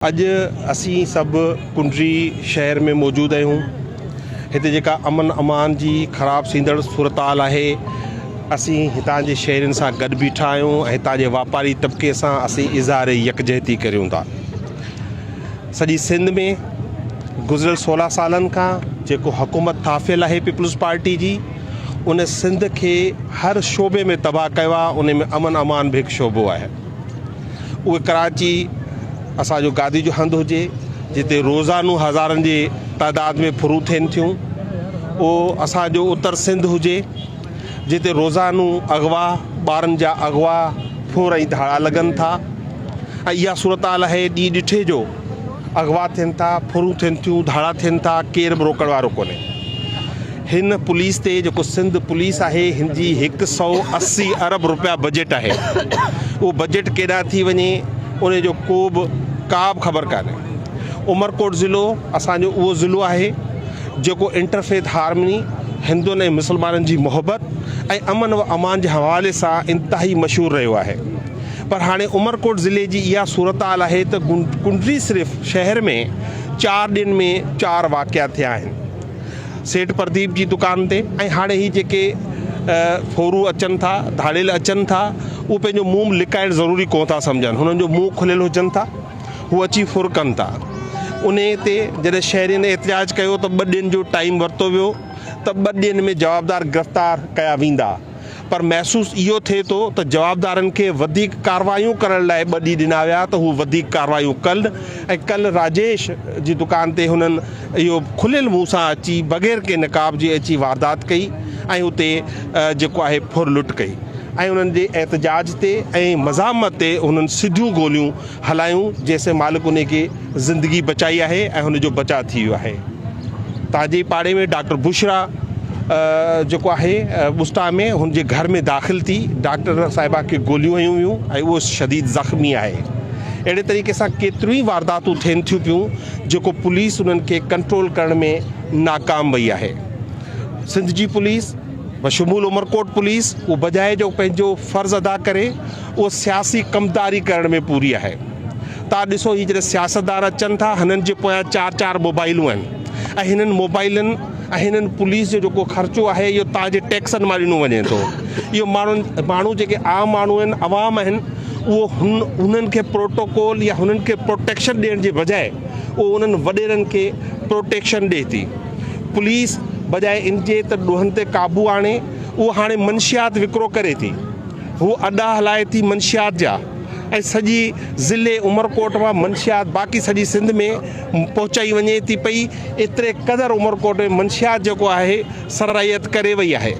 اڄ اسين سڀ ڪنڊري شهر ۾ موجود آهيون هتي جيڪا امن امان جي خراب ٿيندڙ صورتحال آهي اسين هتان جي شهرين سان گڏ بيٺا آهيون ۽ هتان جي واپاري طبقي سان اسين اظهار يڪجهتي ڪريون ٿا سڄي سنڌ ۾ گذريل 16 سالن کان جيڪو حڪومت ٿاڦيل آهي پيپلز پارٽي جي ان سنڌ کي هر شعبي ۾ تباهه ڪيو آهي ان ۾ امن امان به هڪ شعبو آهي اهي ڪراچي اسان جو گادي جو هنڌ هجي جتي روزانو هزارن جي تعداد ۾ ڦرون ٿين ٿيون اهو اسان جو اتر سنڌ هجي جتي روزانو اغوا ٻارن جا اغوا ڦر ۽ ڌاڙا لڳن ٿا ۽ اها صورتحال آهي ڏينهن ڏٺي جو اغوا ٿين ٿا ڦرون ٿين ٿيون ڌاڙا ٿين ٿا ڪير به روڪڻ وارو ڪونهي هن پوليس تي جيڪو سنڌ پوليس آهي هن جي هڪ سئو 80 ارب روپيا بجيٽ آهي اهو بجيٽ ڪيڏانهن ٿي وڃي ان جو ڪو به ڪا به خبر ڪانهي عمرڪوٽ ضلعو اسان جو اهو ضلعو آهي جيڪو انٽرفيٿ هارمني هندن ۽ مسلمانن جي محبت ۽ امن و امان جي حوالي سان انتهائي مشهور رهيو آهي پر هاڻي عمرڪوٽ ضلعي جي اها صورتحال آهي ته ڪنڊري صرف شهر ۾ چار ڏينهن ۾ چار واقعا ٿيا آهن سيٺ پرديپ جي دڪان تي ۽ هاڻي هي جيڪي ڦورو اچن ٿا ڌاڙيل اچن ٿا اهو پنهنجو منهن لڪائڻ ضروري ڪونه ٿا سمجهن هنن جو منهن کليل هجن ٿا هو اچي ڦر ڪن ٿا انهي تي جڏهن شهرين احتجاج ڪيو ته ٻه ڏينهن جو ٽائيم ورتو ويو ته ٻه ڏينهن ۾ جوابدار گرفتار ڪيا ويندا پر محسوس اهو ٿئي ٿو ته جوابدارن کي وڌيڪ ڪارروايون ڪرڻ لاء ٻه ڏينهن ڏنا ويا ته هو وڌيڪ ڪارروايون ڪن ۽ ڪلهه راجيش جي دڪان تي هنن اهو کليل منهن سان اچي بغير ڪنهن نقاب جي اچي واردات ڪئي ۽ اتي جيڪو آهي ڦر لٽ ڪئي ۽ انهن جي احتجاج تي ۽ مزاحمت تي هنن سڌيون گوليون هلايون جنهن مالڪ انهي کي زندگي بچائي آهي ۽ هن جو بچاء ٿي ويو آهي. تان جي پاڙي ۾ ڊاڪٽر بشريٰ جيڪو آهي ٻسٽا ۾ هن جي گهر ۾ داخل ٿي ڊاڪٽر صاحبه کي گوليون هنيون ويون ۽ اهو شديد زخمي آهي. اهڙي طريقي سان ڪيتريون ئي وارداتون ٿين ٿيون پيون جيڪو پوليس انهن کي ڪنٽرول ڪرڻ ۾ ناڪام وئي آهي. سنڌ جي پوليس بشمول عمرڪوٽ پوليس اهو بجاء جو پنهنجو فرض ادا ڪري اهو سياسي ڪمداري ڪرڻ ۾ پوري آهي. تان ڏسو هي جڏهن سياستدان اچن ٿا هنن جي پويان چار چار موبائلون آهن ۽ هنن موبائلن ۽ هنن پوليس جو جيڪو خرچو آهي اهو تان جي ٽيڪسن مان ڏنو وڃي ٿو اهو ماڻهن ماڻهو جيڪي عام ماڻهو آهن عوام آهن اهو هن انهن کي پروٽوڪول يا هنن کي پروٽيڪشن ڏيڻ جي بجاء اهو انهن وڏيرن کي پروٽيڪشن ڏئي ٿي پوليس بجاء ان جي ته ڏوهن تي قابو آڻي اهو هاڻي منشيات وڪرو ڪري ٿي هو اڏا هلائي ٿي منشيات جا ۽ سڄي ضلعي عمرڪوٽ مان منشيات باقي سڄي سنڌ ۾ پهچائي وڃي ٿي پئي ايتري قدر عمرڪوٽ ۾ منشيات جيڪو آهي سرائيت ڪري وئي آهي.